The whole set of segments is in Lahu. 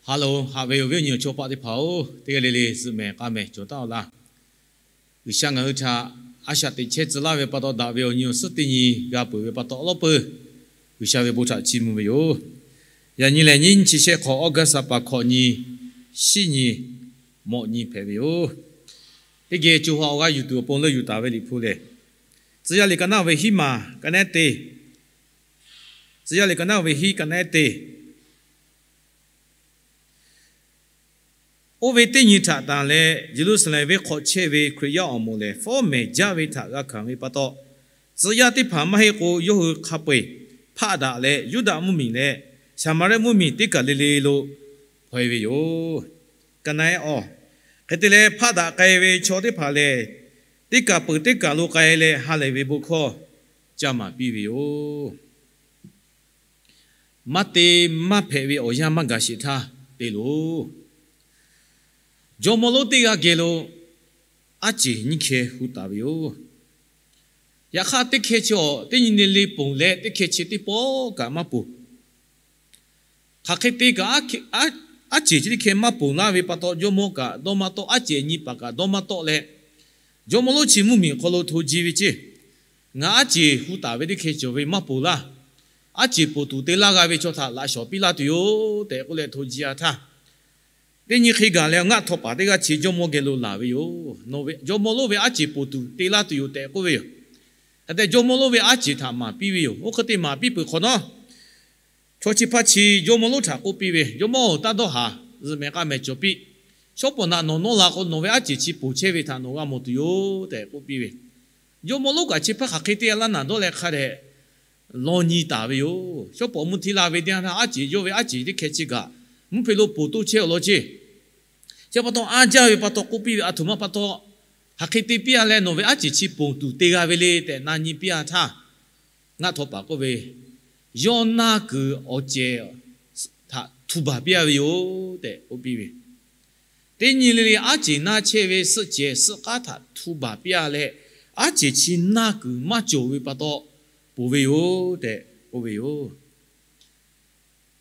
Ha loˬ, haꞈ ve awˬ viˉ awˬ nyi awˬ chaw paˆ teˇ hpaˍ-oˬ, teˇ g'aˇ le le zuhꞈ mehˍ k'a mehˍ cawˬ taˉ-oˬ laˇ. G'uiˬsha ngaˬ hui htaꞈ a shaꞈ teꞈ chehˇ tcuh laˇ ve pa taw, daꞈ ve awˬ nyi awˬ suhˉ teˇ nyi g'a peuˬ ve pa taw, awˉ lawˉ peuˬ G'uiˬsha ve bon htaꞈ chiˇ mvuh ve yoˬ. Yaꞈ nyi lehˬ, nyiˇ chi shehˆ hk'awꞈ August ha pa hkawꞈ nyi, shiˉ nyi, mawꞈ nyi hpehꞈ ve yoˬ. Teˇ geh co ha awˬ g'aˇ yuˬ tuˬ awˬ pon leuˆ yuˬ taˍ ve Liꞈ hpu lehˬ, Tcuh yaˇ liꞈ ka naˉ ve hiˉ maˬ ka naˉ te, Tcuh yaˇ liꞈ ka naˉ ve hiˉ ka naˉ te. Oˇ ve teˇ nyi htaꞈ tanˬ leh, Yeˍruˆsaˍlehnˍ venˇ hk'aw chehˇ ve Hkriꞈ yaˇ awˬ moˍ lehˬ, fawˉ mehˍ jaˇ ve htaꞈ g'a hkanˍ ve pa taw, tcuh yaˇ teˇ hpaˍ maˇ heˆ k'o, yawˇ hui hk'a peu-eˬ hpaˆ daꞈ leh, Yuˇdaꞈ mvuhˇmiˬ leh Saˍmaˍriˆ mvuhˇmiˬ teˇ kaˬ le le lo hpaw-e ve yoˬ. Ka naˉ-e awˬ, hk'e te leh, hpaˆ daꞈ k'ai ve chaw teˇ hpaˍ lehˬ, teˇ kaˬ peuˬ teˇ kaˬ lo k'ai leh, ha lehˬ ve bon hkawˇ caˇ maˍ piˇ ve yoˬ. Maˇ te maˇ hpehꞈ ve awˬ yanˇ maˇ gaˬ sheˍ htaˇ te loˬ. Jawˇmawˇ lonˉ teˇ g'aˇ geh lo aˉ ceˬ nyiˇ hkeh hu taˍ ve yoˬ. Yaꞈ hk'aˇ, teˇ hkeh chi awˬ teˇ nyi le le ponˬ leh, teˇ hkeh chi teˇ pawˆ kaꞈ maˇ ponˬ. Hk'aˬ hk'e te kaꞈ, aˉ ceˬ chi teˇ hkeh maˇ ponˬ laˇ ve pa taw, jawˇmawˇ kaꞈ dawˇ maˇ tawˆ, aˉ ceˬ nyi paˍ kaꞈ dawˇ maˇ tawˆ leh, jawˇmawˇ lonˉ chi mvuhˇmiˬ awˬ hk'aw lo hto ji ve ceˇ, Ngaˬ aˉ ceˬ hu taˍ ve teˇ hkeh cawˬ ve maˇ ponˬ laˇ. Aˉ ceˬ ponˬ tuˬ te laˇ g'a ve chaw htaꞈ laꞈ shawnˍ piˇ laˇ tuˬ yoˬ tehꞈ k'oˆ leh hto ji-a htaˇ, teˇ nyi hk'e gaˬ leh, ngaˆ htaw paˍ teˇ g'aˇ chi jawˇmawˇ geh lo laˬ ve yoˬ. Jawˇmawˇ lonˉ ve aˉ ceˬ ponˬ tuˬ te laˇ tuˬ yoˬ tehꞈ k'oˆ ve yoˬ. Hk'e te, jawˇmawˇ lonˉ ve aˉ ceˬ htaꞈ maˍ piˇ ve yoˬ. Oˇ hk'e te maˍ piˇ peuˬ hk'awꞈ nawˉ, chaw chi hpaˇ chi jawˇmawˇ lonˉ htaꞈ k'oˆ piˇ ve, Jawˇmawˇ-oˬ, taˇ dawˇ haˍ. Zuhꞈ mehˍ k'a mehˍ cawˬ piˇ. Shawˉ pawˍ naꞈ nawˬ nawˇ la k'o, nawˬ ve aˉ ceˬ chi ponˬ chehˇ ve htaꞈ nawˬ g'a mawˬ tuˬ yoˬ tehꞈ k'oˆ piˇ ve. Jawˇmawˇ lonˉ kaꞈ chi hpaˇ hk'aˬ hk'e te laˇ naˍ dawˇ leh hk'a dehꞈ law nyi taˍ ve yoˬ. Shawˉ pawˍ mvuhˇ htiˇ la ve teˇ yanˇ htaˇ, aˉ ceˬ yawˇ ve aˉ ceˬ teˇ hkeh chi kaꞈ mvuhˇ hpe lo ponˬ toˇ chehˇ awˬ lawn ceˇ. Chi pa taw, aˉ jaˇ ve pa taw k'oˆ piˇ ve, Aˬ htoꞈ ma pa taw hk'aˬ hk'e te piˇ-a leh, nawˬ ve aˉ ceˬ chi ponˬ tuˬ te g'a ve le tehꞈ na nyi piˇ-a htaˇ, ngaˆ htaw paˍ k'oˆ ve, Yawˇ naˇ kuiˬ awˬ cehˬ htaꞈ htu baˬ piˇ-a ve yoˬ tehꞈ k'oˆ piˇ ve. Teˇ nyi le le aˉ ceˬ naˇ chehˇ ve suhˆ cehˬ suhˆ k'aˉ htaꞈ htu baˬ piˇ-a leh, aˉ ceˬ chi naˇ kuiˬ maˇ cawˬ ve pa taw ponˬ ve yoˬ tehꞈ k'oˆ ve yoˬ.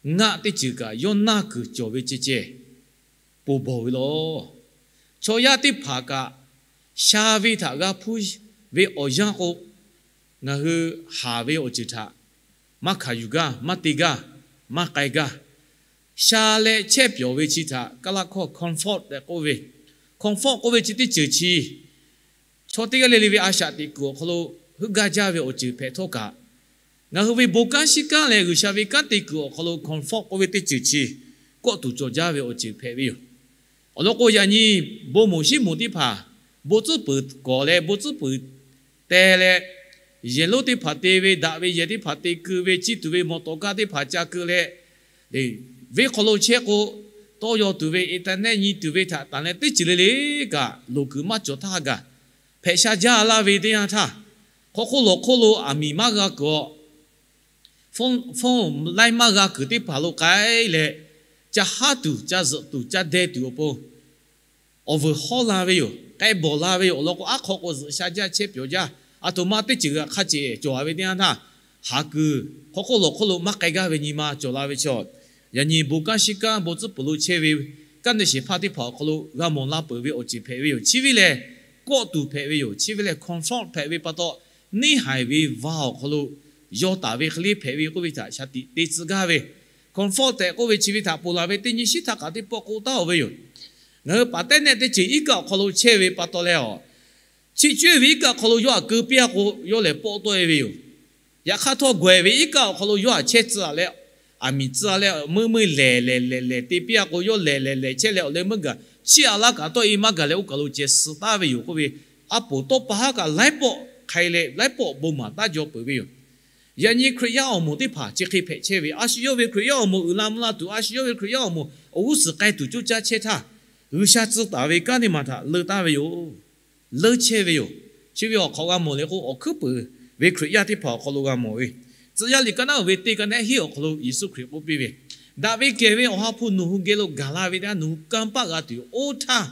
Ngaˆ teˇ ceuˬ kaꞈ yawˇ naˇ kuiˬ cawˬ ve ceh ceh ponˬ bawˬ ve law. Chaw yaˇ teˇ hpaˍ kaꞈ sha ve htaꞈ g'a hpuˇ ve awˬ yanˇ k'o, ngaˬ hui haˍ ve awˬ ceuˬ htaꞈ maˇ hkanˍ yuˬ gaˇ, maˇ te gaˇ, maˇ k'ai gaˇ. Sha leh chehˇ pyawˬ ve chi htaꞈ Kaˇlaˇ hkawˇ comfort tehꞈ k'oˆ ve, comfort k'oˆ ve chi teˇ ceuˬ chi chaw teˇ g'aˇ le le ve a shaꞈ teꞈ kuiˬ awˬ hk'aw lo heuˆ gaˇ jaˇ ve awˬ ceuˬ hpehꞈ htawˇ kaꞈ, ngaˬ hui ve bon kanˉ shiˉ kanˉ leh G'uiˬsha ve kanˉ te kuiˬ awˬ hk'aw lo comfort k'oˆ ve teˇ ceuˬ chi kawˆ tuˬ cawˬ jaˇ ve awˬ ceuˬ hpehꞈ ve yoˬ. Awˬ lawn k'o, yaꞈ nyi bon moˍ shiˉ moˍ teˇ hpaˍ bon tcuhˉ peuˬ kawˍ leh bon tcuhˉ peuˬ te leh, yehˬ lonˉ teˇ hpaˍ te ve, daꞈ ve yehˬ teˇ hpaˍ te keu ve, ciˇ tuˬ ve mawˬ tawˍ kaˇ teˇ hpaˍ ca keu leh, venˇ hk'aw lo chehˇ k'o, tawˇ yaw tuˬ ve, internet nyi tuˬ ve htaꞈ tanˬ leh teˇ ceuˬ le le kaꞈ loˍ kuiˬ maˇ cawˬ htaˇ gaˬ hpehꞈ sha jaˇ laˇ ve teˇ yanˇ htaˇ, hk'aw hk'oˆ lawˬ hk'oˆ lo aˬ miˍ maˇ g'a kuiˬ awˬ, phone laiˉ maˇ g'a kuiˬ teˇ hpaˍ lo k'ai leh, ca haˉ tuˬ, ca zuhꞈ tuˬ, ca deh tuˬ awˬ pon awˬ vuiˬ hawˉ la ve yoˬ. K'ai bawˬ la ve yoˬ. Awˬ lawn k'o, aˉ hk'aw k'o zuhꞈ sha jaˇ chehˇ pyawˬ jaˇ. Aˬ htoꞈ ma teˇ ceuˬ g'a hk'a ceꞈ cawˬ ve teˇ yanˇ htaˇ, haˍ kuiˬ hk'aw hk'oˆ lawˬ hk'oˆ lo maˇ k'ai gaˇ ve nyi ma cawˬ la ve chaw, yaꞈ nyi bon kanˉ shiˉ kanˉ bon tcuhˉ peuˬ lo chehˇ ve kanˉ te shehˍ hpaˇ teˇ hpaˍ awˬ hk'aw lo g'a mawˬ la peuˬ ve awˬ ceuˬ hpehꞈ ve yoˬ. Chi ve lehˬ, kawˆ tuˬ hpehꞈ ve yoˬ. Chi ve lehˬ, comfort hpehꞈ ve pa taw, neˇ haiˬ ve va awˬ hk'aw lo yaw taˍ ve hk'e le hpehꞈ ve k'oˆ ve htaꞈ shaˍ tiꞈ te tcuh gaˇ ve, comfort tehꞈ k'oˆ ve chi ve htaꞈ ponˬ laˬ ve teˇ nyi shiˉ htaˇ kaꞈ teˇ pawˆ k'oˆ taˉ-oˬ ve yoˬ. Ngaˬ hui paˍ tehˉ nehˆ teˇ ceuˬ iˉ kaˆ awˬ hk'aw lo chehˇ ve pa taw leh, a, chi cawehˇ ve iˉ kaˆ awˬ hk'aw lo yawˇ htaꞈ keu piˇ-a k'o, yawˇ lehˬ pawˆ tawˆ-e ve yoˬ. Yaꞈ hk'aˇ htawˇ, gawehˬ ve iˉ kaˆ awˬ hk'aw lo yawˇ htaꞈ chehˇ tcuh-a leh, aˬ miˍ tcuh-a leh, meuˇ meuˇ lehˬ lehˬ lehˬ lehˬ te piˇ-a k'o, yawˇ lehˬ lehˬ lehˬ chehˇ leh awˬ leh meuˇ gaˬ chiˇ-a laˇ kaꞈ tawˆ-e maˇ gaˬ leh oˇ kaˬ lo ceh suh taˍ ve yoˬ k'oˆ ve, a poˍ tawˇ pa haˉ kaꞈ laiˉ pawˆ hk'ai leh laiˉ pawˆ bon maˍ taˇ jaw peuˬ ve yoˬ. Yaꞈ nyi Hkriꞈ yaˇ awˬ moˍ teˇ hpaˍ chi hk'e hpehꞈ chehˇ ve, a shu yawˇ ve Hkriꞈ yaˇ awˬ moˍ uiˍ la mvuh la tuˬ, a shu yawˇ ve Hkriꞈ yaˇ awˬ moˍ awˬ g'uˇ suhˍ k'ai tuˬ coˇ caˇ chehˇ htaˇ, G'uiˬsha tcuh taˍ ve kanˉ teˇ maˬ htaꞈ leuˆ taˍ ve yoˬ. Leuˆ chehˇ ve yoˬ. Chi ve awˬ hk'awꞈ g'a mawˬ leh k'o, awˬ hkuiˉ puiˍ ve Hkriꞈ yaˇ teˇ hpaˍ awˬ hk'aw lo g'a mawˬ ve, Tcuh yaˇ liꞈ ka naˉ uiˍ ve teˇ ka nehˉ hiˉ awˬ hk'aw lo Yeˍsuˆ Hkriꞈ k'oˆ piˇ ve, Daꞈ ve kehˬ ve Awˬ ha hpu nawˬ hui geh lo gaˬ la ve teˇ yanˇ, nawˬ hui kanˇ paˆ g'a tuˬ yoˬ. Oˇ htaˇ,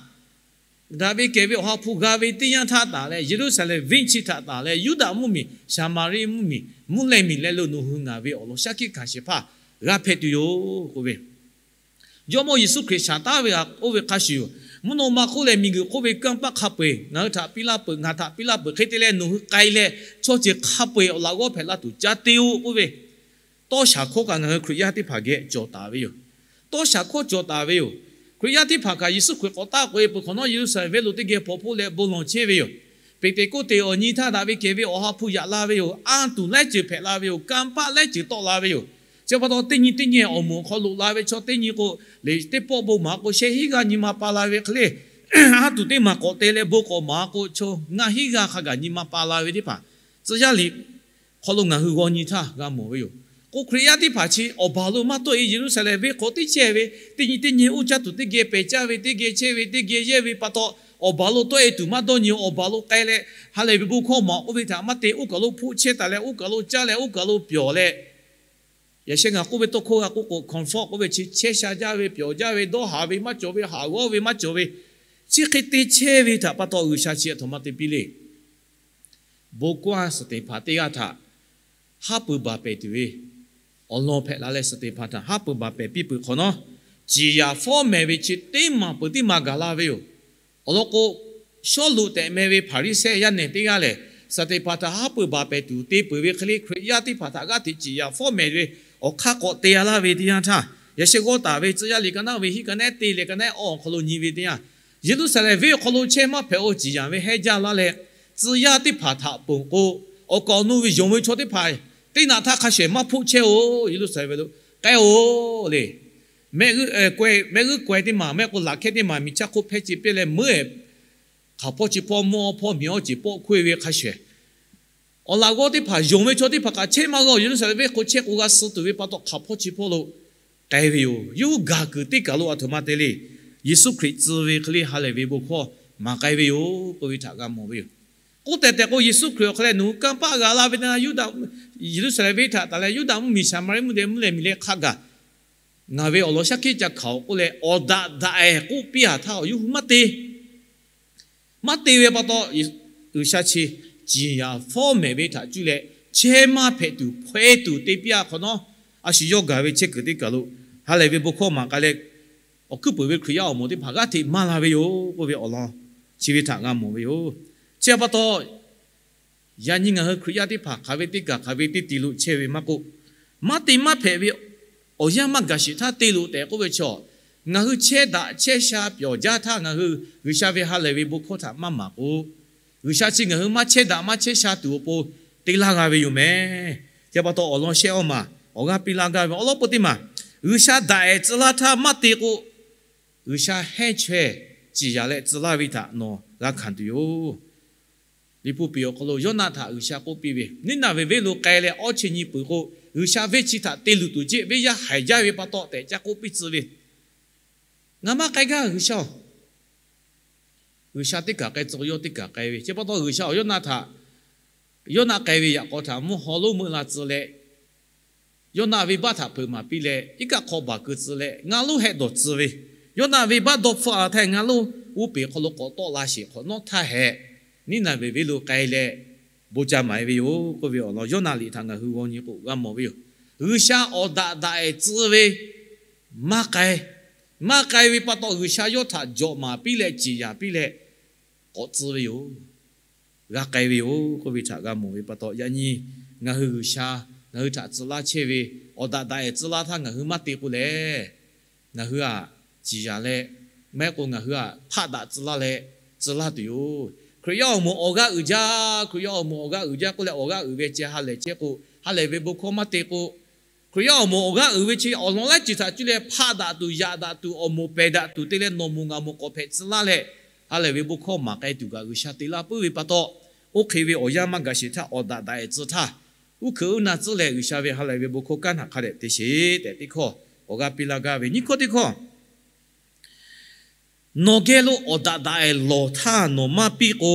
daꞈ ve kehˬ ve Awˬ ha hpu g'a ve teˇ yanˇ htaˇ taˍ leh, Yeˍruˆsaˍlehnˍ venˇ chi htaꞈ taˍ leh, Yuˇdaꞈ mvuhˇmiˬ, Saˍmaˍriˆ mvuhˇmiˬ, mvuhˇ leh miˬ leh lo nawˬ hui ngaˬ ve awˬ lawn shaˉ hkiˆ hkanˍ shehˍ hpaˇ g'a hpehꞈ tuˬ yoˬ k'oˆ ve, Jawˇmawˇ Yeˍsuˆ Hkriꞈ shaˍ taˉ ve htaꞈ k'oˆ ve hk'a shuˍ yoˬ. Mvuhˇ naw ma hk'oˆ leh miˬguiˬ hk'oˆ ve kanˇ paˆ hk'a peu-eˬ ngaˬ hui htaꞈ piˇ laˇ peuˬ, ngaˬ htaꞈ piˇ laˇ peuˬ hk'e te leh, nawˬ hui k'ai leh chaw ceuˬ hk'a peu-eˬ awˬ laꞈ g'awˇ hpehꞈ la tuˬ ca te-o k'oˆ ve, tawˇ shaˍ hkawˇ kaꞈ ngaˬ hui Hkriꞈ yaˇ teˇ hpaˍ geh cawˬ taˍ ve yoˬ. Tawˇ shaˍ hkawˇ cawˬ taˍ ve yoˬ. Hkriꞈ yaˇ teˇ hpaˍ kaꞈ Yeˍsuˆ Hkriꞈ k'awꞈ taˆ k'oꞈ-e peuˬ hk'awꞈ nawˉ, Yeˍruˆsaˍlehnˍ venˇ lo teˇ geh hpaw hpoˆ leh bon lawˬ chehˇ ve yoˬ. Peˍteˍkoˆteˍ awˬ nyi htaˇ daꞈ ve kehˬ ve Awˬ ha hpu yaꞈ la ve yoˬ. Anˇ tuˬ laiˉ ceuˬ hpehꞈ la ve yoˬ. Kanˇ paˆ laiˉ ceuˬ tawˆ la ve yoˬ. Chi pa taw teˇ nyi teˇ nyi awˬ moˍ awˬ hk'aw loꞈ la ve chaw teˇ nyi k'o, liꞈ teˇ pawˆ bon maˍ k'o, sheh hinˉ g'aˇ nyi ma pa la ve hk'e le, anˇ tuˬ teˇ maˬ k'awꞈ te leh bon k'awꞈ maˍ k'o, chaw ngaˇ hinˉ g'aˇ hk'a gaˬ nyi ma pa la ve teˇ hpaˍ, tcuh yaˇ liꞈ hk'aw lo ngaˬ hui g'aw nyi htaˇ g'a mawˬ ve yoˬ. K'o Hkriꞈ yaˇ teˇ hpaˍ chi awˬ baˬ lo maˇ tawˆ-e, Yeˍruˆsaˍlehnˍ venˇ hk'aw teˇ chehˇ ve, teˇ nyi teˇ nyi oˇ caˇ tuˬ teˇ geh pehˬ caˇ ve, teˇ geh chehˇ ve, teˇ geh yehˇ ve pa taw, awˬ baˬ lo tawˆ-e tuˬ maˇ dawˇ nyi, awˬ baˬ lo k'ai leh ha lehˬ ve bon hkawˇ maˍ k'oˆ ve htaꞈ maˇ te, oˇ kaˬ lo hpoˆ chehˇ taˍ leh oˇ kaˬ lo caˇ leh oˇ kaˬ lo pyawˬ leh, yaꞈ sheh ngaˬ k'oˆ ve tawˇ hkawˇ g'a k'oˆ k'o, comfort k'oˆ ve chi chehˇ sha jaˇ ve, pyawˬ jaˇ ve, dawˇ haˍ ve maˇ cawˬ ve, haˍ g'awˇ ve maˇ cawˬ ve, chi hk'e te chehˇ ve htaꞈ pa taw G'uiˬsha chi a htoꞈ ma te piˇ le. Bon kawˇ Steˍhpanˍ teˇ g'aˇ htaꞈ haˉ pui baˬ pehˍ tuˬ ve awˬ lawn hpehꞈ la leh, Steˍhpanˍ htaꞈ haˉ pui baˬ pehˍ piˇ peuˬ hk'awꞈ nawˉ, ciˍ yanˍ fawˉ mehˍ ve chi teˇ maˬ peuˬ teˇ maˬ gaˬ la ve yoˬ. Awˬ lawn k'o, Sawˉluꞈ tehꞈ meh ve Hpaˍriˍsehˇ yaˇ nehˬ teˇ g'aˇ lehˬ, Steˍhpanˍ htaꞈ haˉ pui baˬ pehˍ tuˬ te peuˬ ve hk'e le, Hkriꞈ yaˇ teˇ hpaˍ htaꞈ g'aˇ hteꞈ ciˍ yanˍ fawˉ mehˍ ve awˬ hk'aˇ k'awꞈ te a laˇ ve teˇ yanˇ htaˇ, yaꞈ sheh g'awˇ taˍ ve tcuh yaˇ liꞈ ka naˉ ve hiˉ ka naˉ te leh ka naˉ awˬ hk'aw lo nyi ve teˇ yanˇ, Yeˍruˆsaˍlehnˍ venˇ awˬ hk'aw lo chehˇ maˇ hpehꞈ-o, ciˍ yanˍ ve hehnˇ jaˇ laˇ leh, tcuh yaˇ teˇ hpaˍ htaꞈ ponˬ k'o, awˬ kaˍ awˬ nu ve yonˍ ve chaw teˇ hpaˍ teˇ naꞈ htaˇ hk'a shehˍ maˇ hpoˆ chehˇ-oˬ. Yeˍruˆsaˍlehnˍ venˇ lo k'ai-oˬ le. Mehˆ g'uˇ k'aweh teˇ maˬ, mehˆ g'uˇ k'aweh teˇ maˬ, mehˆ k'o laꞈ hkehˇ teˇ maˬ miˬ chaˇ hk'oˆ hpehˇ ce piˇ leh meuˉ-ehˍ, hk'aˬ hpawˇ chi hpawˇ mvuhˇ awˬ hpawˇ miˬ awˬ ceˬ pawˆ hkoˇ-e ve hk'a shehˍ, awˬ laꞈ g'awˇ teˇ hpaˍ yonˍ ve chaw teˇ hpaˍ kaꞈ chehˇ maˇ g'a-oˬ. Yeˍruˆsaˍlehnˍ venˇ hk'aw chehˇ k'o g'a suh tuˬ ve pa taw, hk'aˬ hpawˇ chi hpawˇ lo k'ai ve yoˬ. Yawˇ hui gaˬ kuiˬ teˇ kaˬ lo a htoꞈ ma te le. Yeˍsuˆ Hkriꞈ tcuh ve hk'e le ha lehˬ ve bon hkawˇ maˍ k'ai ve yoˬ k'oˆ ve htaꞈ g'a mawˬ ve yoˬ. K'oˆ tehꞈ tehꞈ k'o, Yeˍsuˆ Hkriꞈ awˬ hk'aw leh nawˬ hui kanˇ paˆ g'a laˇ ve teˇ yanˇ, Yuˇdaꞈ, Yeˍruˆsaˍlehnˍ venˇ htaꞈ taˍ leh Yuˇdaꞈ mvuhˇmiˬ, Saˍmaˍriˆ mvuhˇ deh mvuhˇ lehˬ miˬ leh hk'a gaˬ ngaˬ ve awˬ lawn shaˉ hkiˆ ca hkanˍ-oˬ k'oˆ leh, awˬ daꞈ daꞈ-ehˍ k'oˆ piˇ-a htaˇ, yawˇ hui maˇ te. Maˇ te ve pa taw, G'uiˬsha chi ciˍ yanˍ fawˉ mehˍ ve htaꞈ cuˇ leh chehˇ maˇ hpehꞈ tuˬ hpaw-e tuˬ te piˇ-a hk'awꞈ nawˉ, a shu yawˇ gaˬ ve chehˇ kuiˬ teˇ kaˬ lo ha lehˬ ve bon hkawˇ maˍ k'ai leh, awˬ hkuiˉ puiˍ ve Hkriꞈ yaˇ awˬ moˍ teˇ hpaˍ g'aˇ hteꞈ maˇ la ve yoˬ k'oˆ ve awˬ lawn chi ve htaꞈ g'a mawˬ ve yoˬ. Chi pa taw, yaꞈ nyi ngaˬ hui Hkriꞈ yaˇ teˇ hpaˍ hk'aˬ ve teˇ kaˬ hk'aˬ ve teˇ ti lo chehˇ ve maˇ k'oˆ, maˇ te maˇ hpehꞈ ve awˬ yanˇ maˇ gaˬ sheˍ htaˇ te loꞈ tehꞈ k'oˆ ve chaw, ngaˬ hui chehˇ daꞈ chehˇ sha pyawˬ jaˇ htaˇ ngaˬ hui G'uiˬsha ve ha lehˬ ve bon hkawˇ htaꞈ maˇ maˍ k'o, G'uiˬsha chi ngaˬ hui maˇ chehˇ daꞈ maˇ chehˇ sha tuˬ awˬ pon te laˇ g'a ve yoˬ mehˍ. Chi pa taw awˬ lawn shehˆ awˇ maˬ awˬ g'aˇ piˇ laˇ gaˇ ve awˬ lawn peuˬ teˇ maˬ, G'uiˬsha daꞈ-ehˍ tcuh laˇ htaˇ maˇ te k'o, G'uiˬsha hehnˇ chaweh ciˍ yanˍ leh tcuh laˇ ve htaꞈ nawˬ g'a hkanˍ tuˬ yoˬ. Liꞈ hpu piˍ awˬ hk'aw lo Yawˇnaˆ htaꞈ G'uiˬsha k'oˆ piˇ ve, Niˉnaˍveˍ venˇ lo k'ai leh awˇ chi nyi peuˬ k'o, G'uiˬsha venˇ chi htaꞈ te luˬ tuˬ ceˇ, venˇ yaˇ haiˬ jaˇ ve pa taw tehꞈ ca k'oˆ piˇ tcuh ve, ngaˬ maˇ k'ai gaˇ G'uiˬsha-oˬ. G'uiˬsha teˇ kaˬ k'ai tcuh, yawˇ teˇ kaˬ k'ai ve chi pa taw, G'uiˬsha awˬ Yawˇnaˆ htaꞈ, Yawˇnaˆ k'ai ve yaꞈ k'aw htaꞈ mvuhˇ haw lonˉ meuˆ la tcuh leh, Yawˇnaˆ venˇbaˆ htaꞈ hpeuꞈ maˍ piˇ leh, iˉ kaˆ hk'aw baˬ keu tcuh leh, ngaˇ lonˉ hehˆ dawˬ tcuh ve, Yawˇnaˆ venˇbaˆ dawˇ hpfuhˆ-a htaˇ ngaˇ lonˉ uˉ peˍ hk'aw lo k'awꞈ tawˆ la sheˍ hk'awꞈ nawˉ htaˇ hehꞈ, Niˉnaˍveˍ venˇ lo k'ai leh bon ca maˍ-e ve yoˬ k'oˆ ve awˬ lawn Yawˇnaˆ liꞈ htaꞈ ngaˬ hui g'aw nyi k'o g'a mawˬ ve yoˬ. G'uiˬsha awˬ daꞈ daꞈ-ehˍ tcuh ve maˇ k'ai. Maˇ k'ai ve pa taw, G'uiˬsha yawˇ htaꞈ jawꞈ maˍ piˇ leh ciˍ yanˍ piˇ leh k'awꞈ tcuh ve yoˬ. G'a k'ai ve yoˬ k'oˆ ve htaꞈ g'a mawˬ ve pa taw, yaꞈ nyi ngaˬ hui G'uiˬsha ngaˬ hui htaꞈ tcuh laˇ chehˇ ve, awˬ daꞈ daꞈ-ehˍ tcuh laˇ htaˇ ngaˬ hui maˇ te k'o lehˬ, ngaˬ hui-aꞈ ciˍ yanˍ leh, maˇ heˆ k'o ngaˬ hui-aꞈ hpaˆ daꞈ tcuh laˇ leh tcuh laˇ tuˬ yoˬ. Hkriꞈ yaˇ awˬ moˍ awˬ g'aˇ uiˍ jaˇ, Hkriꞈ yaˇ awˬ moˍ awˬ g'aˇ uiˍ jaˇ k'oˆ leh awˬ g'aˇ uiˍ ve ceh ha lehˬ chehˇ k'o, ha lehˬ ve bon hkawˇ maˇ te k'o, Hkriꞈ yaˇ awˬ moˍ awˬ g'aˇ uiˍ ve chi awˬ lawn laiˉ ceuˬ htaꞈ cuˇ leh hpaˆ daꞈ tuˬ, yaꞈ daꞈ tuˬ, awˬ moˍ pehˬ daꞈ tuˬ te leh nawˬ moˍ ngaˬ moˍ k'awꞈ hpehꞈ tcuh laˇ leh, ha lehˬ ve bon hkawˇ maˍ k'ai tuˬ kaꞈ G'uiˬsha te laˇ puiˉ ve pa taw, oˇ hk'e ve awˬ yanˇ maˇ gaˬ sheˍ htaˇ awˬ daꞈ daꞈ-ehˍ tcuh htaˇ, uˉ hkuiꞈ uˉ na tcuhˉ leh G'uiˬsha ve ha lehˬ ve bon hkawˇ kanˉ htaꞈ hk'a dehꞈ te sheˍ tehꞈ teˇ hkawˇ awˬ g'aˇ piˇ laˇ gaˇ ve. Nyiˇ hkawˇ teˇ hkawˇ, nawˬ geh lo awˬ daꞈ daꞈ-ehˍ lawˬ htaˇ nawˬ maˇ piˇ k'o,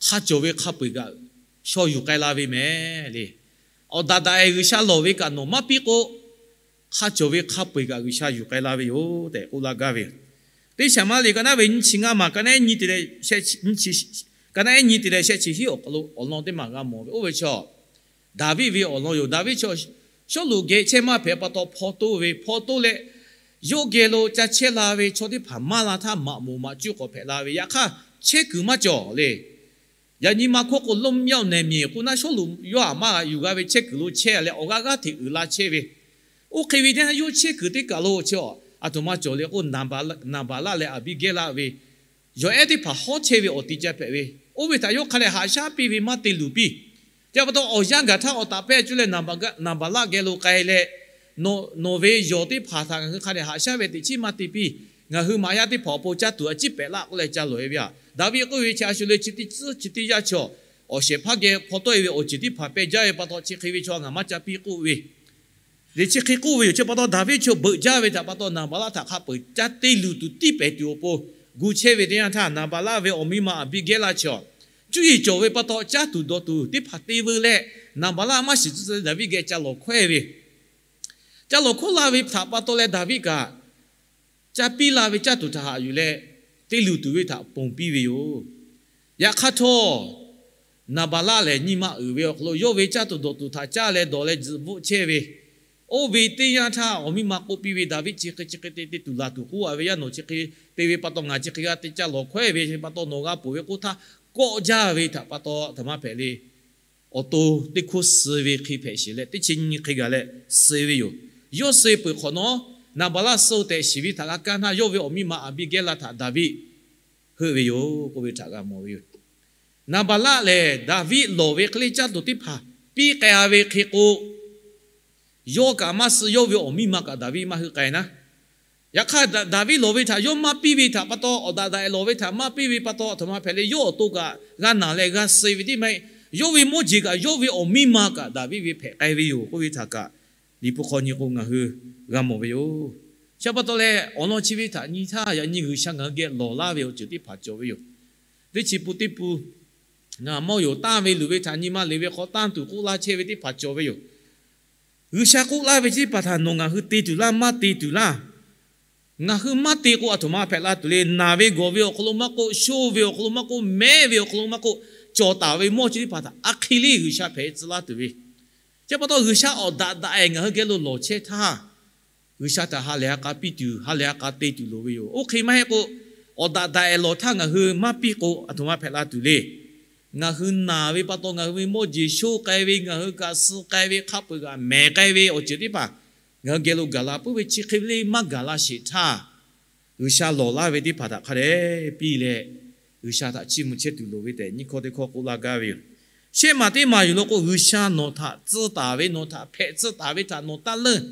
hk'a cawˬ ve hk'a peu-eˬ kaꞈ shaw yuˬ k'ai la ve mehˍ le. Awˬ daꞈ daꞈ-ehˍ G'uiˬsha lawˬ ve kaꞈ nawˬ maˇ piˇ k'o, hk'a cawˬ ve hk'a peu-eˬ kaꞈ G'uiˬsha yuˬ k'ai la ve yoˬ tehꞈ k'oˆ laˇ gaˇ ve yoˬ. Teˇ Saˍmaˍriˆ ka naˉ ve nyiˇ chi ngaˇ maˬ ka naˉ nyi te leh, ka naˉ nyi te leh shehˆ chi hiˉ awˬ hk'aw lo awˬ lawn teˇ maˬ g'a mawˬ ve, oˇ ve chaw Daˍviˆ ve awˬ lawn yoˬ. Daˍviˆ chaw Sawˉluꞈ geh chehˇ maˇ hpehꞈ pa taw hpaw toˆ ve, hpaw toˆ leh Yawˇ geh lo ca chehˇ la ve chaw teˇ hpaˍ maˇ la htaˇ, maꞈ moˍ maꞈ cuˇ k'awꞈ hpehꞈ la ve. Yaꞈ hk'aˇ, chehˇ kuiˬ maˇ cawˬ le. Yaꞈ nyi ma hkawˇ k'o, လွတ်မြောက်နယ်မြေ k'o naˉ, Sawˉluꞈ yawˇ aꞈ maˇ yuˬ g'a ve chehˇ kuiˬ lo chehˇ leh, awˬ g'aˇ g'aˇ hteꞈ uiˍ la chehˇ ve. Oˇ hk'e ve teˇ yanˇ, yawˇ chehˇ kuiˬ teˇ kaˬ lo chi a, aˬ htoꞈ ma cawˬ le k'o, Naˍbaˍlaˆ leh Aˍbiˆgehˇlaˆ ve yawˬ ehˉ teˇ hpaˍ hawˉ chehˇ ve awˬ ti ca hpehꞈ ve. Oˇ ve htaꞈ yawˇ hk'a dehꞈ haꞈ shaˉ piˇ ve maˇ te luˬ piˇ. Chi pa taw, awˬ yanˇ gaˬ htaˇ awˬ taˍ pehˇ cuˇ leh Naˍbaˍlaˆ geh lo k'ai leh, nawˬ ve yawˬ teˇ hpaˍ htaꞈ ngaˬ hui hk'a dehꞈ haꞈ shaˉ ve teꞈ chiˉ maˇ te piˇ. Ngaˬ hui maꞈ yaˇ teˇ hpaˍ awˬ pon caˇ tuˬ a ciˉ pehꞈ laˇ k'oˆ leh ca lawˬ e ve a. Daˍviˆ k'oˆ ve chi a shu le, chi teˇ tcuhˉ chi teˇ yanˇ chi awˬ shehˍ hpaˇ geh hpaw tawˆ e ve awˬ ceuˬ teˇ hpaˍ peh jaˇ ve pa taw, chi hk'e ve chaw ngaˬ maˇ ca piˇ k'oˆ ve. Liꞈ chi hk'e k'oˆ ve yoˬ. Chi pa taw, Daˍviˆ chi beuꞈ jaˇ ve htaꞈ pa taw, Naˍbaˍlaˆ htaꞈ hk'a peu-eˬ ca te luˬ tuˬ tiˇ pehˍ tuˬ awˬ pon gu chehˇ ve teˇ yanˇ htaˇ, Naˍbaˍlaˆ ve awˬ miˇ ma Aˍbiˆgehˇlaˆ chi a, cuˇ yiˍ cawˬ ve pa taw, caˇ tuˬ dawˬ tuˬ teˇ hpaˍ te veu leh, Naˍbaˍlaˆ maˇ shiˍ tcuh tcuh leh Daˍviˆ geh ca lawˬ hkawehˇ ve. Ca lawˬ hkawˇ la ve htaꞈ pa taw leh Daˍviˆ kaꞈ ca piˇ la ve caˇ tuˬ htaꞈ haꞈ yuˬ leh, te luˬ tuˬ ve htaꞈ ponˬ piˇ ve yoˬ. Yaꞈ hk'aˇ htawˇ, Naˍbaˍlaˆ lehˬ nyi ma uiˍ ve awˬ hk'aw lo yawˇ ve caˇ tuˬ dawˬ tuˬ htaꞈ caˇ leh dawˬ leh tzuhꞈ bvuhˆ chehˇ ve. Oˇ ve teˇ yanˇ htaˇ, awˬ miˇ ma k'oˆ piˇ ve, Daˍviˆ chi hk'e chi hk'e te te tuˬ laˬ tuˬ k'oˆ a ve, yaˇ nawˬ chi hk'e te ve pa taw, ngaˬ chi hk'e g'a te ca lawˬ hkawehˇ ve pa taw, nawˬ g'a ponˬ ve k'oˆ htaˇ, kawˆ jaˇ ve htaꞈ pa taw, aˬ htoꞈ ma hpehꞈ le. Awˬ to teˇ hkoˇ suh ve hk'e hpehꞈ sheˍ leh, teˇ chi nyi hk'e gaˬ leh suh ve yoˬ. Yawˇ suh peuˬ hk'awꞈ nawˉ, Naˍbaˍlaˆ suh-oˬ tehꞈ shiˍ ve htaꞈ g'a kaˇ htaˇ, yawˇ ve awˬ miˇ ma Aˍbiˆgehˇlaˆ htaꞈ Daˍviˆ heuˆ ve yoˬ k'oˆ ve htaꞈ g'a mawˬ ve yoˬ. Naˍbaˍlaˆ lehˬ, Daˍviˆ lawˬ ve hk'e le caˇ tuˬ teˇ hpaˍ piˇ k'ai a ve hk'e k'o, yawˇ kaꞈ maˇ suh, yawˇ ve awˬ miˇ ma kaꞈ Daˍviˆ maˇ heuˆ k'ai naˉ. Yaꞈ hk'aˇ, Daˍviˆ lawˬ ve htaꞈ yawˇ maˇ piˇ ve htaꞈ pa taw, awˬ daꞈ daꞈ e lawˬ ve htaꞈ maˇ piˇ ve pa taw, aˬ htoꞈ ma hpehꞈ le, yawˇ awˬ to kaꞈ g'a naˬ leh g'a suh ve teˇ maˇ heˆ. Yawˇ ve mawˇ jeˬ kaꞈ yawˇ ve awˬ miˇ ma kaꞈ Daˍviˆ ve hpehꞈ k'ai ve yoˬ k'oˆ ve htaꞈ kaꞈ, Liꞈ hpu hk'aw nyi k'o ngaˬ hui g'a mawˬ ve yoˬ. Chi pa taw leh, awˬ lawn chi ve htaꞈ nyi htaˇ, yaꞈ nyi G'uiˬsha ngaˬ hui geh lawˬ laˇ ve awˬ ceuˬ teˇ hpaˍ cawˬ ve yoˬ. Teˇ chi pun teˇ pun, ngaˬ mawˇ yoˬ, tanˇ ve luˬ ve htaꞈ nyi ma le ve hk'aw tanˇ tuˬ k'oˆ laˇ chehˇ ve teˇ hpaˍ cawˬ ve yoˬ. G'uiˬsha k'oˆ laˇ ve chi teˇ hpaˍ htaꞈ nawˬ ngaˬ hui te tuˬ laˇ, maˇ te tuˬ laˇ. Ngaˬ hui maˇ te k'o, aˬ htoꞈ ma hpehꞈ la tuˬ le. Naˬ ve gawˬ ve awˬ hk'aw lo maˇ k'oˆ, sho ve awˬ hk'aw lo maˇ k'oˆ, mehˉ ve awˬ hk'aw lo maˇ k'oˆ, cawˬ taˍ ve mawˇ chi teˇ hpaˍ htaꞈ a hk'e le G'uiˬsha hpehꞈ tcuh laˇ tuˬ ve. Chi pa taw, G'uiˬsha awˬ daꞈ daꞈ e ngaˬ hui geh lo lawˬ chehˇ htaˇ, G'uiˬsha htaꞈ ha lehˬ ha k'a piˇ tuˬ, ha lehˬ ha k'a te tuˬ loˍ ve yoˬ. Oˇ hk'e maˇ heˆ k'o, awˬ daꞈ daꞈ e lawˬ htaˇ ngaˬ hui maˇ piˇ k'o, aˬ htoꞈ ma hpehꞈ la tuˬ le. Ngaˬ hui naˬ ve pa taw, ngaˬ hui ve mawˇ jeˬ sho k'ai ve, ngaˬ hui kaꞈ suh k'ai ve, hk'a peu-eˬ kaꞈ mehˬ k'ai ve awˬ ceuˬ teˇ hpaˍ ngaˬ hui geh lo gaˬ la puiˉ ve, chi hk'e le maˇ gaˬ la sheˍ htaˇ, G'uiˬsha lawˬ laˇ ve teˇ hpaˍ htaꞈ hk'a dehꞈ piˇ leh, G'uiˬsha htaꞈ chiˇ mvuh chehˇ tuˬ loˍ ve tehꞈ nyiˇ hkawˇ teˇ hkawˇ k'oˆ laˇ gaˇ ve yoˬ. Shehˆ maˬ teˇ maˬ yoˬ law k'o, G'uiˬsha nawˬ htaꞈ tcuh taˍ ve, nawˬ htaꞈ hpehꞈ tcuh taˍ ve htaꞈ nawˬ taˇ leunˇ.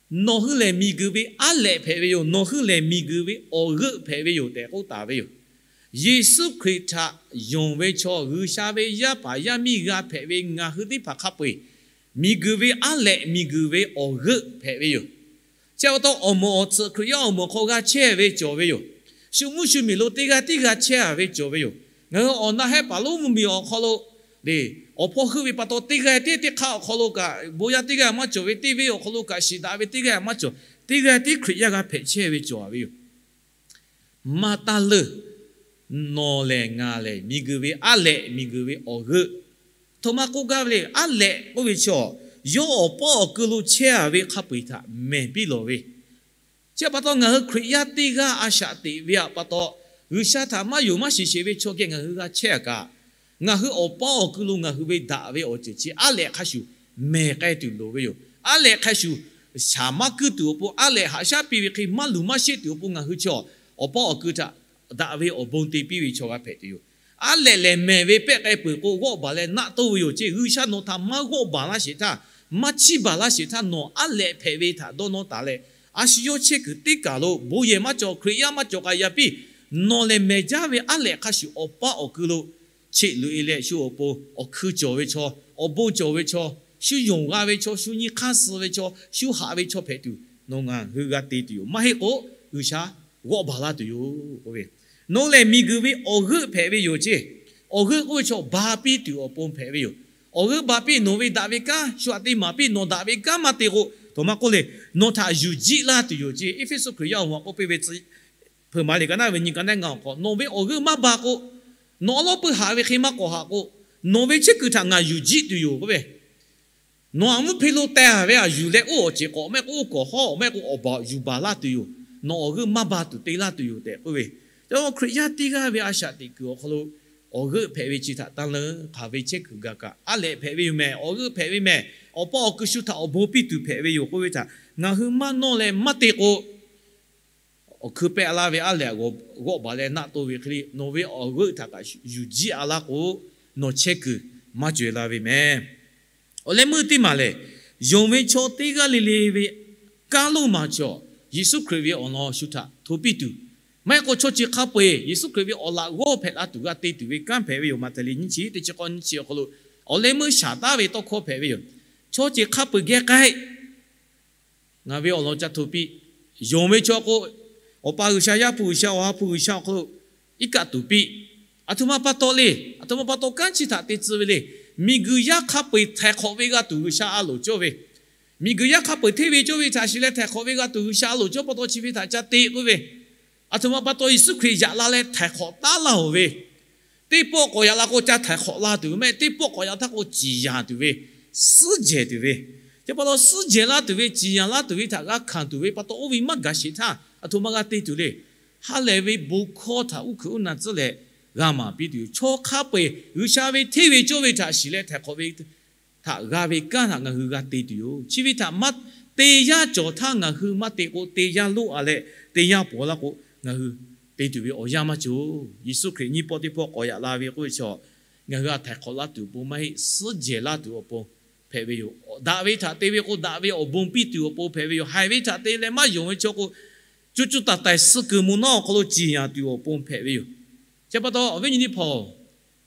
Nawˬ hui lehˬ miˬguiˬ ve aˉ lehꞈ hpehꞈ ve yoˬ. Nawˬ hui lehˬ miˬguiˬ ve awˬ g'euˆ hpehꞈ ve yoˬ tehꞈ k'oˆ taˍ ve yoˬ. Yeˍsuˆ Hkriꞈ htaꞈ yonˍ ve chaw, G'uiˬsha ve yaˇ paˍ yaˇ miˇ g'a hpehꞈ ve ngaˬ hui teˇ hpaˍ hk'a peu-eˬ miˬguiˬ ve aˉ lehꞈ, miˬguiˬ ve awˬ g'euˆ hpehꞈ ve yoˬ. Chi pa taw, awˬ moˍ awˬ tsuhꞈ Hkriꞈ yaˇ awˬ moˍ hk'aw g'a chehˇ ve cawˬ ve yoˬ. Shu mvuhˇ shu miˬ lo teˇ g'aˇ tiˉ g'a chehˇ a ve cawˬ ve yoˬ. Ngaˬ hui awˬ na hehˉ paˍ lonˉ mvuhˇmiˬ awˬ hk'aw lo le, awˬ hpawˇ heuˆ ve pa taw, teˇ g'aˇ tiˉ teˇ hk'aˇ awˬ hk'aw lo kaꞈ bon yaˇ teˇ g'aˇ maˇ cawˬ ve, teˇ venˇ awˬ hk'aw lo kaꞈ shiˍ daꞈ ve teˇ g'aˇ maˇ cawˬ, teˇ g'aˇ tiˉ Hkriꞈ yaˇ g'a hpehꞈ chehˇ ve cawˬ a ve yoˬ. Maˇ taˇ leunˇ. Nawˬ lehˬ ngaˬ lehˬ miˬguiˬ ve aˉ lehꞈ, miˬguiˬ ve awˬ g'euˆ, htoꞈ ma k'oˆ gaˇ ve le. Aˉ lehꞈ k'oˆ ve chaw, yawˇ awˬ paˇ awˬ kui lo chehˇ a ve hk'a peu-eˬ htaꞈ mehˬ piˇ lawˬ ve. Chi pa taw, ngaˬ hui Hkriꞈ yaˇ teˇ g'aˇ a shaꞈ teꞈ ve pa taw, G'uiˬsha htaꞈ maˇ yonˍ maˇ shiˍ sheˍ ve chaw geh ngaˬ hui g'a chehˇ a kaꞈ, ngaˬ hui awˬ paˇ awˬ kui lo ngaˬ hui ve daꞈ ve awˬ ceuˬ chi aˉ lehꞈ hk'a shuˍ mehˬ k'ai tuˬ loˍ ve yoˬ. Aˉ lehꞈ hk'a shuˍ shaˍ maˇ kuiˇ tuˬ awˬ pon, aˉ lehꞈ haꞈ shaˉ piˇ ve hk'e maˇ luˬ maˇ sheˆ tuˬ awˬ pon ngaˬ hui chaw awˬ paˇ awˬ kui htaꞈ daꞈ ve awˬ bon te piˇ ve chaw g'a hpehꞈ tuˬ yoˬ. Aˉ lehꞈ lehˬ mehˬ ve pehˆ k'ai peuˬ k'o, g'awˆ baˬ leh naˆ toˇ ve yoˬ ceˇ. G'uiˬsha nawˬ htaꞈ maˇ g'awˆ baˬ laˇ sheˍ htaˇ, maˇ chiˇ baˬ laˇ sheˍ htaˇ, nawˬ aˉ lehꞈ hpehꞈ ve htaꞈ dawˇ nawˇ taˍ leh, a shu yawˇ chehˇ kuiˬ teˇ kaˬ lo bon yehˬ maˇ cawˬ, Hkriꞈ yaˇ maˇ cawˬ k'ai yaˇ piˇ, nawˬ lehˬ mehˬ jaˇ ve aˉ lehꞈ hk'a shuˍ awˬ paˇ awˬ kui lo cheꞈ loꞈ e leh, shu awˬ pon awˬ hkui cawˬ ve chaw, awˬ bon cawˬ ve chaw, shu yonˍ g'a ve chaw, shu nyi hk'aˇ suh ve chaw, shu haꞈ ve chaw hpehꞈ tuˬ nawˬ ngaˬ hui g'a te tuˬ yoˬ. Maˇ heˆ k'o, G'uiˬsha g'awˆ baˬ laˇ tuˬ yoˬ. Nawˬ lehˬ miˬguiˬ ve awˬ g'euˆ hpehꞈ ve yoˬ ceˇ. Awˬ g'euˆ k'oˆ ve chaw ba piˇ tuˬ awˬ pon hpehꞈ ve yoˬ. Awˬ g'euˆ ba piˇ, nawˬ ve daꞈ ve kanˉ shu htaꞈ te maˍ piˇ, nawˬ daꞈ ve kanˉ maˇ te k'o, aˬ htoꞈ ma k'oˆ le, nawˬ htaꞈ yuˬ jiˆ laˇ tuˬ yoˬ ceˇ. Eˇfeˇsuꞈ Hkriꞈ yaˇ awˬ moˍ k'oˆ piˇ ve, hpeuꞈ maˍ liꞈ ka naˉ ve nyi ka naˉ ngaˬ awˬ hk'aw, nawˬ ve awˬ g'euˆ maˇ ba k'o, nawˬ awˉ lawˉ pui haꞈ ve hk'e maˇ k'awꞈ haꞈ k'o, nawˬ ve chehˇ kuiˬ htaꞈ ngaˬ yuˬ jiˆ tuˬ yoˬ k'oˆ ve. Nawˬ aꞈ mvuhˇ hpe lo teh a ve aꞈ yuˬ leh oˇ awˬ ceˬ k'awꞈ maˇ heˆ k'o oˇ kawˬ hawˉ awˬ maˇ heˆ k'o awˬ baˬ yuˬ baˬ laˇ tuˬ yoˬ. Nawˬ awˬ g'euˆ maˇ ba tuˬ te laˇ tuˬ yoˬ tehꞈ k'oˆ ve. Chi Hkriꞈ yaˇ teˇ g'aˇ ve a shaꞈ teꞈ kuiˬ awˬ hk'aw lo awˬ g'euˆ hpehꞈ ve chi htaꞈ tanˇ leuˉ hk'aˬ ve chehˇ kuiˬ gaˬ kaꞈ aˉ lehꞈ hpehꞈ ve yoˬ mehˍ. Awˬ g'euˆ hpehꞈ ve mehˍ. Awˬ pa awˬ kuiˬ shu htaꞈ awˬ bon piˇ tuˬ hpehꞈ ve yoˬ k'oˆ ve htaꞈ ngaˬ hui maˇ nawˇ leh maˇ te k'o, awˬ hkui pehˆ laˇ ve aˉ lehꞈ g'awˆ baˬ leh naˆ to ve hk'e le, nawˬ ve awˬ g'euˆ htaꞈ kaꞈ yuˬ jiˇ a laˇ k'o, nawˬ chehˇ kuiˬ maˇ cawˬ la ve mehˍ. Awˬ leh meuˇ teˇ maˬ lehˬ, yonˍ ve chaw teˇ g'aˇ le le ve kanˉ lonˉ maˬ cawˬ Yeˍsuˆ Hkriꞈ ve awˬ lawn shu htaꞈ hto piˇ tuˬ, maˇ heˆ k'o chaw chi hk'a peu-eˬ Yeˍsuˆ Hkriꞈ ve awˬ laꞈ g'awˇ hpehꞈ la tuˬ g'a te tuˬ ve kanˉ hpehꞈ ve yoˬ. Maꞈhtehˍ liꞈ nyiˇ chi teˇ chi k'awˇ nyiˇ chi awˬ hk'aw lo awˬ leh meuˇ shaˍ taˉ ve tawˇ hkawˇ hpehꞈ ve yoˬ. Chaw chi hk'a peu-eˬ geh k'ai, ngaˬ ve awˬ lawn ca hto piˇ. Yonˍ ve chaw k'o, Awˬ pa G'uiˬsha, Yaˇ hpu G'uiˬsha, Awˬ ha hpu G'uiˬsha awˬ hk'aw lo iˉ kaˆ tuˬ piˇ. Aˬ htoꞈ ma pa taw le. Aˬ htoꞈ ma pa taw kanˉ chi htaꞈ te tcuh ve le. Miˬguiˬ yaˇ hk'a peu-eˬ htaiˍ hk'awꞈ ve g'a tuˬ G'uiˬsha a loˍ cawˇ ve, miˬguiˬ yaˇ hk'a peu-eˬ hteˇ ve cawˇ ve htaꞈ shiˍ leh htaiˍ hk'awꞈ ve g'a tuˬ G'uiˬsha a loˍ cawˇ pa taw chi ve htaꞈ ca te k'oˆ ve, aˬ htoꞈ ma pa taw Yeˍsuˆ Hkriꞈ yaꞈ la leh htaiˍ hk'awꞈ taˉ laˇ-oˬ ve, teˇ pawˆ k'awꞈ yaꞈ la k'o ca htaiˍ hk'awꞈ la tuˬ ve mehˆ. Teˇ pawˆ k'awꞈ yaꞈ htaˇ k'o ciˍ yanˍ tuˬ ve, suhˉ jehˬ tuˬ ve, chi pa taw suhˉ jehˬ laˇ tuˬ ve, ciˍ yanˍ laˇ tuˬ ve htaꞈ g'a hkanˍ tuˬ ve pa taw, oˇ ve maˇ gaˬ sheˍ htaˇ aˬ htoꞈ ma g'a te tuˬ le. Ha lehˬ ve bon hkawˇ htaꞈ uˉ hkuiꞈ uˉ na tcuhˉ leh g'a maˍ piˇ tuˬ yoˬ. Chaw hk'a peu-eˬ G'uiˬsha ve hteˇ ve cawˇ ve htaꞈ shiˍ leh htaiˍ hk'awꞈ ve htaꞈ g'a ve kanˉ htaꞈ ngaˬ hui g'a te tuˬ yoˬ. Chi ve htaꞈ maˇ te yaˇ cawˬ htaˇ ngaˬ hui maˇ te k'o, te yaˇ lonˉ a leh te yaˇ pawˬ laˇ k'o, ngaˬ hui te tuˬ ve awˬ yanˇ maˇ cawˬ. Yeˍsuˆ Hkriꞈ nyiˇ pawˆ teˇ pawˆ k'awꞈ yaꞈ la ve k'oˆ ve chaw, ngaˬ hui a htaiˍ hk'awꞈ laˇ tuˬ awˬ pon maˇ heˆ, suhˉ jehˬ laˇ tuˬ awˬ pon hpehꞈ ve yoˬ. Daꞈ ve htaꞈ te ve k'o, daꞈ ve awˬ bon piˇ tuˬ awˬ pon hpehꞈ ve yoˬ. Haiˬ ve htaꞈ te leh maˇ yonˍ ve chaw k'o, co co taiˍ taiˍ suh kuiˬ moˍ nawˉ awˬ hk'aw lo ciˍ yanˍ tuˬ awˬ pon hpehꞈ ve yoˬ. Chi pa taw awˬ viˉ nyi teˇ hpaˍ-oˬ,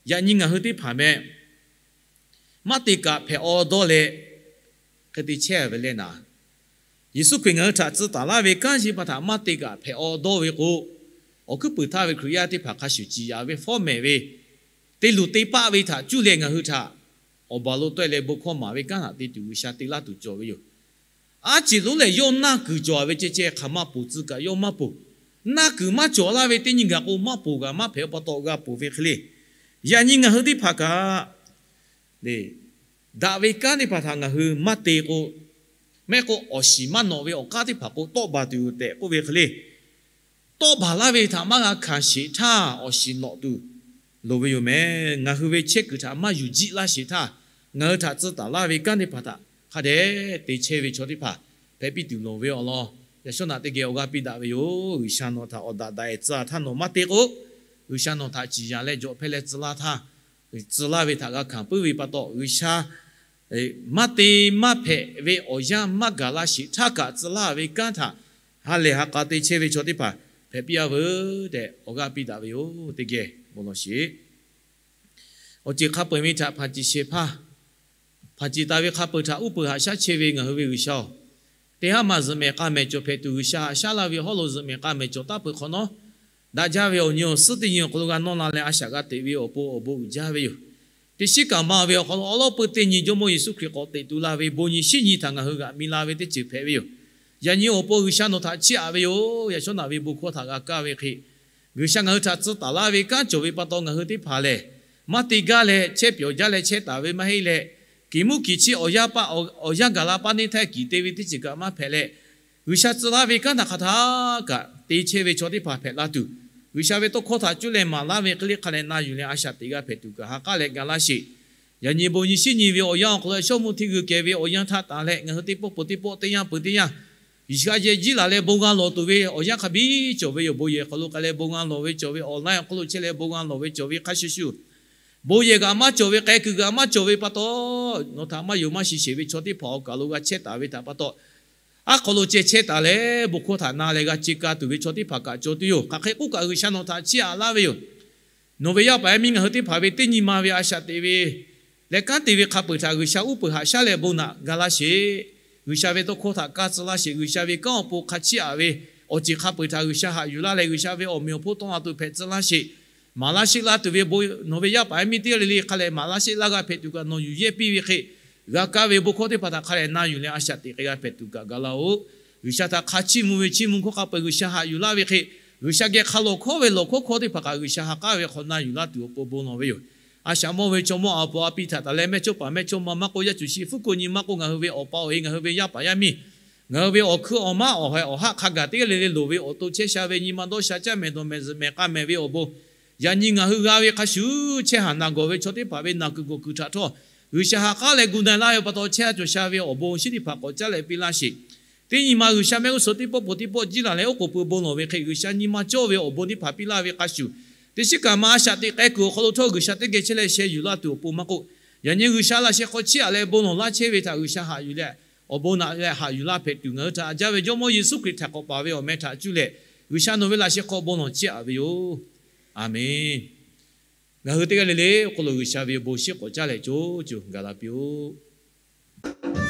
yaꞈ nyi ngaˬ hui teˇ hpaˍ meh maˇ te kaꞈ hpehꞈ awˬ dawˇ leh hk'e te chehˇ ve leh naˍ, Yeˍsuˆ Hkriꞈ ngaˬ hui htaꞈ tcuh taˍ laˇ ve kanˉ chi pa htaꞈ maˇ te kaꞈ hpehꞈ awˬ dawˇ ve k'o, awˬ hkuiˉ puiˍ htaˇ ve Hkriꞈ yaˇ teˇ hpaˍ hk'a shuˍ ciˍ yanˍ ve fawˉ mehˍ ve, te luˬ te paˆ ve htaꞈ cuˇ leh ngaˬ hui htaꞈ awˬ baˬ lo tawˆ e leh bon hkawˇ maˍ ve kanˉ htaꞈ te tuˬ G'uiˬsha te laˇ tuˬ cawˬ ve yoˬ. Aˉ ceˬ lonˉ lehˬ yawˇ naˇ kuiˬ cawˬ ve ceh ceh hk'aˬ ma ponˬ tcuh kaꞈ yawˇ maˇ ponˬ. Naˇ kuiˬ maˇ cawˬ laˇ ve teˇ nyi gaˬ k'o maˇ ponˬ kaꞈ maˇ hpehꞈ pa taw g'a ponˬ ve hk'e le. Yaꞈ nyi ngaˬ hui teˇ hpaˍ kaꞈ daꞈ ve kanˉ teˇ hpaˍ htaꞈ ngaˬ hui maˇ te k'o, mehˆ k'o awˬ shiˍ maˇ nawꞈ ve awˬ k'aˉ teˇ hpaˍ k'o tawˆ baˬ tuˬ tehꞈ k'oˆ ve hk'e le. Tawˆ baˬ laˇ ve htaꞈ maˇ g'a hkanˍ sheˍ htaˇ awˬ shiˍ nawꞈ tuˬ loˍ ve yoˬ mehˍ. Ngaˬ hui ve chehˇ kuiˬ htaꞈ maˇ yuˬ jiˆ laˇ sheˍ htaˇ, ngaˬ hui htaꞈ tcuh taˍ laˇ ve kanˉ teˇ hpaˍ htaꞈ hk'a dehꞈ te chehˇ ve chaw teˇ hpaˍ hpehꞈ piˇ tuˬ loˍ ve awˬ lawn yaꞈ shawˉ naꞈ teˇ geh awˬ g'aˇ piˇ daꞈ ve yoˬ. G'uiˬsha nawˬ htaꞈ awˬ daꞈ daꞈ ehˍ tcuh a htaˇ nawˬ maˇ te k'o, G'uiˬsha nawˬ htaꞈ ciˍ yanˍ leh jawꞈ hpehˇ leh tcuh laˇ htaˇ, tcuh laˇ ve htaꞈ g'a hkanˍ puiˉ ve pa taw G'uiˬsha maˇ te maˇ hpehꞈ ve awˬ yanˇ maˇ gaˬ la sheˍ htaˇ kaꞈ tcuh laˇ ve kanˉ htaꞈ ha lehˬ ha k'a te chehˇ ve chaw teˇ hpaˍ hpehꞈ piˇ a veuˬ tehꞈ awˬ g'aˇ piˇ daꞈ ve yoˬ. Teˇ geh bon lawˬ sheˍ. Awˬ ceuˬ hk'a peu-eˬ ve htaꞈ hpanˍ ciˍ shehˍ hpaˇ, hpanˍ ciˍ taˍ ve hk'a peu-eˬ htaꞈ uˉ peunˍ haꞈ shaˉ chehˇ ve ngaˬ hui ve G'uiˬsha-oˬ, teˇ haˉ maˬ zuhꞈ mehˍ k'a mehˍ cawˬ hpehꞈ tuˬ G'uiˬsha haꞈ shaˉ laˇ ve hawˉ lo zuhꞈ mehˍ k'a mehˍ cawˬ taˉ peuˬ hk'awꞈ nawˉ, daꞈ jaˇ ve awˬ nyi awˬ suhˉ teˇ nyi awˬ hk'aw lo g'a nawˇ la leh a shaꞈ g'a teꞈ ve awˬ pon awˬ bon uiˍ jaˇ ve yoˬ. Teˇ shiˉ kaꞈ maˇ ve awˬ hk'aw lo awˉ lawˉ peu teˇ nyi Jawˇmawˇ Yeˍsuˆ Hkriꞈ k'awꞈ teꞈ tu la ve bon nyi shiˉ nyi htaꞈ ngaˬ hui g'aꞈ mi la ve teˇ ceuˬ hpehꞈ ve yoˬ. Yaꞈ nyi awˬ pon G'uiˬsha nawˬ htaꞈ chiˇ aꞈ ve yoˬ. Yaꞈ shawˉ naꞈ ve bon hkawˇ htaꞈ g'a kaˇ ve hk'e, G'uiˬsha ngaˬ hui htaꞈ tcuh taˍ laˇ ve kanˉ cawˬ ve pa taw ngaˬ hui teˇ hpaˍ lehˬ, maˇ te gaˇ leh chehˇ pyawˬ jaˇ leh chehˇ taˍ ve maˇ heˆ leh, kiˬ muˉ kiˬ chi awˬ yanˇ paˆ awˬ yanˇ gaˬ la paˇ neˇ htaˇ kiˬ te ve teˇ ceuˬ kaꞈ maˇ hpehꞈ leh, G'uiˬsha tcuh laˇ ve kanˉ htaꞈ hk'aˬ htaˇ kaꞈ te chehˇ ve chaw teˇ hpaˍ hpehꞈ la tuˬ, G'uiˬsha ve tawˇ hkawˇ htaꞈ cuˇ leh maˍ laˇ ve hk'e le hk'a lehˬ na yuˬ leh a shaꞈ teꞈ g'a hpehꞈ tuˬ kaꞈ ha k'aˉ leh ga laˇ sheˍ. Yaꞈ nyi bon nyi shiˉ nyi ve awˬ yanˇ awˬ hk'aw lo shawˉ mvuhˇ hteˇ g'uiˬ kehˬ ve awˬ yanˇ htaˇ tanˬ leh ngaˬ hui teˇ pawˆ peuˬ teˇ pawˆ teˇ yanˇ peuˬ teˇ yanˇ G'uiˬsha yehˬ jiˇ laˬ leh bon g'a lawˬ tuˬ ve awˬ yanˇ hk'a biˇ cawˬ ve yoˬ. Bon yehˬ hk'aw lo k'ai leh bon g'a lawˬ ve cawˬ ve, online awˬ hk'aw lo chehˇ leh bon g'a lawˬ ve cawˬ ve hk'a shuˍ shuˍ, bon yehˬ kaꞈ maˇ cawˬ ve, k'ai kuiˬ kaꞈ maˇ cawˬ ve pa taw, nawˬ htaꞈ maˇ yonˍ maˇ shiˍ sheˍ ve chaw teˇ hpaˍ awˬ kaˬ lo g'a chehˇ taˍ ve htaꞈ pa taw, aˉ hk'aw lo ceh chehˇ taˍ leh bon hkawˇ htaꞈ na leh g'a ce ka tuˬ ve chaw teˇ hpaˍ kaꞈ cawˬ tuˬ yoˬ. Hk'aˬ hk'e k'oˆ kaꞈ G'uiˬsha nawˬ htaꞈ chiˇ aꞈ laˇ ve yoˬ. Nawˬ ve yaˇ paˍ yaˇ miˇ ngaˬ hui teˇ hpaˍ ve teˇ nyi ma ve a shaꞈ teꞈ ve leh kanˉ te ve hk'a peu-eˬ htaꞈ G'uiˬsha uˉ peunˍ haꞈ shaˉ leh bon naꞈ ga laˇ sheˍ. G'uiˬsha ve tawˇ hkawˇ htaꞈ kaˇ tcuh laˇ sheˍ. G'uiˬsha ve kanˉ awˬ pon hk'a chiˇ aꞈ ve awˬ ceuˬ hk'a peu-eˬ htaꞈ G'uiˬsha haꞈ yuˬ laˇ leh G'uiˬsha ve awˬ meꞈ awˬ hponˇ tawˆ la tuˬ hpehꞈ tcuh laˇ sheˍ. Maˍ laˇ sheˆ laˇ tuˬ ve bon nawˬ ve yaˇ paˍ yaˇ miˇ teˇ g'aˇ le le hk'a lehˬ maˍ laˇ sheˆ laˇ g'a hpehꞈ tuˬ kaꞈ nawˬ yuˬ yehˇ piˇ ve hk'e, g'a kaˇ ve bon hkawˇ teˇ hpaˍ htaꞈ hk'a lehˬ na yuˬ leh a shaꞈ teꞈ k'ai g'a hpehꞈ tuˬ kaꞈ ga laˇ-oˬ. G'uiˬsha htaꞈ hk'a chiˇ mvuh ve chiˇ mvuh hkawˇ hk'a peu-eˬ G'uiˬsha haꞈ yuˬ laˇ ve hk'e, G'uiˬsha geh hk'a lawˬ hkawˉ ve lawˬ hkawˉ hkawˇ teˇ hpaˍ kaꞈ G'uiˬsha ha k'aˉ ve hk'aw na yuˬ laˇ tuˬ awˬ pon bon lawˬ ve yoˬ. A shaꞈ mawˇ ve chaw mawˇ a puˍ a pi htaꞈ taˍ leh mehˇ chawˇ paˍ mehˇ chawˇ ma maˇ k'oˆ, yaˇ cuˬ shi fuˉ ko nyi maˇ k'oˆ, ngaˬ hui ve awˬ pa awˬ e, ngaˬ hui ve yaˇ paˍ yaˇ miˇ, ngaˬ hui ve awˬ hkuiˉ awˬ maˉ awˬ haiˬ awˬ haˆ hk'a gaˬ teˇ g'aˇ le le loˍ ve awˬ to chehˇ sha ve nyi ma dawˇ sha caˇ mehˍ dawˬ mehˍ zuhꞈ mehˍ k'a mehˍ ve awˬ bon, yaꞈ nyi ngaˬ hui g'a ve hk'a shuˍ chehˇ haˍ naˬ gawˬ ve chaw teˇ hpaˍ ve naˬ kuiˬ gawˬ kuiˬ htaꞈ htawˇ, G'uiˬsha ha k'aˉ leh gu na laˇ ve pa taw chehˇ a cawˬ sha ve awˬ bon chi teˇ hpaˍ k'awꞈ caˉ leh piˇ laˇ sheˍ. Teˇ nyi ma G'uiˬsha mehˆ g'uˇ suhˍ teˇ pawˆ pon teˇ pawˆ jiˇ laˬ leh oˉ k'oˍ pui bon lawˬ ve hk'e, G'uiˬsha nyi ma cawˇ ve awˬ bon teˇ hpaˍ piˇ laˇ ve hk'a shuˍ, teˇ shiˉ kaꞈ ma a shaꞈ teꞈ k'ai kuiˬ awˬ hk'aw lo htawˇ G'uiˬsha teˇ geh chehˇ leh sheh yuˬ laˇ tuˬ awˬ pon maˇ k'oˆ, yaꞈ nyi G'uiˬsha laꞈ sheh hk'aw chiˇ aꞈ leh bon lawˬ laˇ chehˇ ve htaꞈ G'uiˬsha haꞈ yuˬ leh, awˬ bon naꞈ leh haꞈ yuˬ laˇ hpehꞈ tuˬ, ngaˬ hui htaꞈ haꞈ jaˇ ve Jawˇmawˇ Yeˍsuˆ Hkriꞈ htaꞈ k'awꞈ paˍ ve awˬ meh htaꞈ cuˇ leh, G'uiˬsha nawˬ ve laꞈ sheh hk'aw bon lawˬ chiˇ aꞈ ve yoˬ. A menˬ. Ngaˬ hui teˇ g'aˇ le le awˬ hk'aw lo G'uiˬsha ve awˬ bon shiˉ k'awꞈ caˇ leh co co gaˬ la piˇ-oˆ.